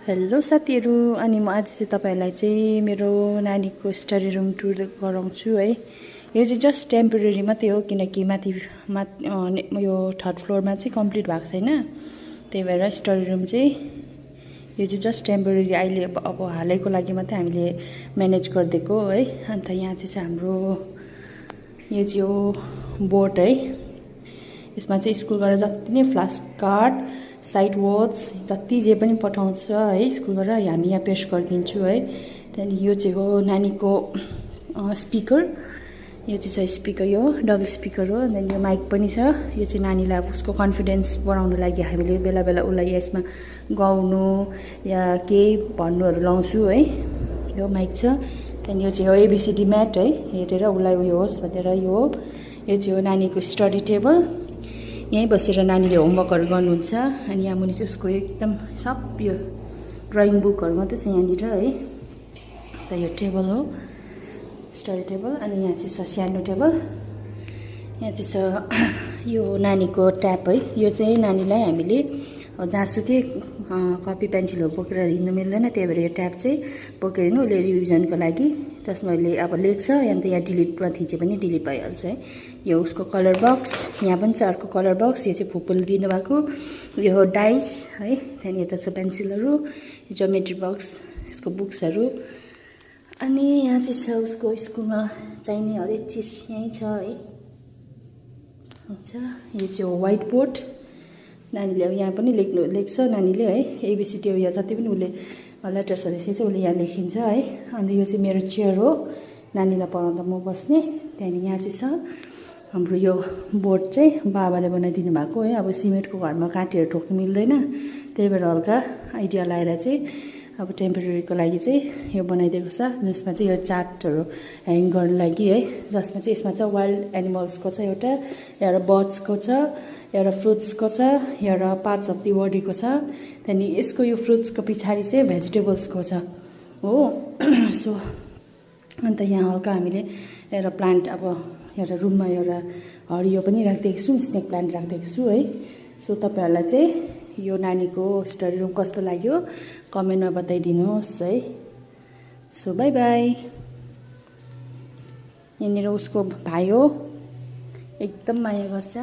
Hello साथीहरू, अनि म आज चाहिँ तपाईहरुलाई चाहिँ मेरो नानीको स्टडी रुम टुर गराउँछु है। यो चाहिँ जस्ट टेम्पोरेरी मात्रै हो किनकि माथि यो थर्ड फ्लोरमा चाहिँ कम्प्लिट भएको छैन। त्यही भएर स्टडी रुम चाहिँ यो चाहिँ जस्ट टेम्पोरेरी अहिले अब हालैको लागि मात्रै हामीले म्यानेज गरिदिएको है। अन्त यहाँ चाहिँ हाम्रो यो चाहिँ हो बोर्ड है। यसमा चाहिँ स्कुलबाट जति नै फ्ल्यास कार्ड साइड वॉच जति जे पनि पठाउँछ है स्कुलबाट हामी यहाँ पेस्ट गरिदिन्छु है। त्यहाँदेखि यो चाहिँ हो नानीको स्पिकर। यो चाहिँ छ स्पिकर, यो डबल स्पिकर हो। अनि यो माइक पनि छ। यो चाहिँ नानीलाई उसको कन्फिडेन्स बढाउनु लागि हामीले बेला बेला उसलाई यसमा गाउनु या केही भन्नुहरू लाउँछु है। यो माइक छ। त्यहाँदेखि यो चाहिँ हो एबिसिडी म्याट है, हेरेर उसलाई उयो होस् भनेर। यो चाहिँ हो नानीको स्टडी टेबल। यहीँ बसेर नानीले होमवर्कहरू गर्नुहुन्छ। अनि यहाँ मुनि चाहिँ उसको एकदम सब यो ड्रइङ बुकहरू मात्रै छ यहाँनिर है। त यो टेबल हो स्टडी टेबल। अनि यहाँ चाहिँ छ सानो टेबल। यहाँ चाहिँ छ यो नानीको ट्याब है। यो चाहिँ नानीलाई हामीले जहाँसुकै कपी पेन्सिलहरू बोकेर हिँड्नु मिल्दैन, त्यही भएर यो ट्याब चाहिँ बोकेर हिँड्नु उसले रिभिजनको लागि जसमा उसले अब लेख्छ अन्त यहाँ डिलिटमा थिचे पनि डिलिट भइहाल्छ है। यो उसको कलर बक्स, यहाँ पनि छ अर्को कलर बक्स। यो चाहिँ फुपूले दिनुभएको। यो हो डाइस है। त्यहाँदेखि यता छ पेन्सिलहरू, ज्योमेट्री बक्स, यसको बुक्सहरू। अनि यहाँ चाहिँ छ उसको स्कुलमा चाहिने हरेक चिज यहीँ छ है। हुन्छ, यो चाहिँ हो व्हाइट बोर्ड। नानीले अब यहाँ पनि लेख्छ नानीले है। एबिसिडी या जति पनि उसले लेटर्सहरू चाहिँ उसले यहाँ लेखिन्छ है। अन्त यो चाहिँ मेरो चेयर हो, नानीलाई पढाउँदा म बस्ने। त्यहाँदेखि यहाँ चाहिँ छ हाम्रो यो बोर्ड चाहिँ बाबाले बनाइदिनु भएको है। अब सिमेन्टको घरमा काँटीहरू ठोक्नु मिल्दैन, त्यही भएर हल्का आइडिया लगाएर चाहिँ अब टेम्पोरेरीको लागि चाहिँ यो बनाइदिएको छ। जसमा चाहिँ यो चार्टहरू ह्याङ गर्नु लागि है। जसमा चाहिँ यसमा चाहिँ वाइल्ड एनिमल्सको छ एउटा बर्ड्सको छ, एउटा फ्रुट्सको छ, एउटा पार्ट्स अफ दि बडीको छ। त्यहाँदेखि यसको यो फ्रुट्सको पछाडि चाहिँ भेजिटेबल्सको छ हो। सो अन्त यहाँ हल्का हामीले एउटा प्लान्ट अब एउटा रुममा एउटा हरियो पनि राखिदिएको छु, स्नेक प्लान्ट राखिदिएको छु है। सो तपाईँहरूलाई चाहिँ यो नानीको स्टडी रुम कस्तो लाग्यो कमेन्टमा बताइदिनुहोस् है। So by by. यहाँनिर उसको भाइ हो, एकदम माया गर्छ।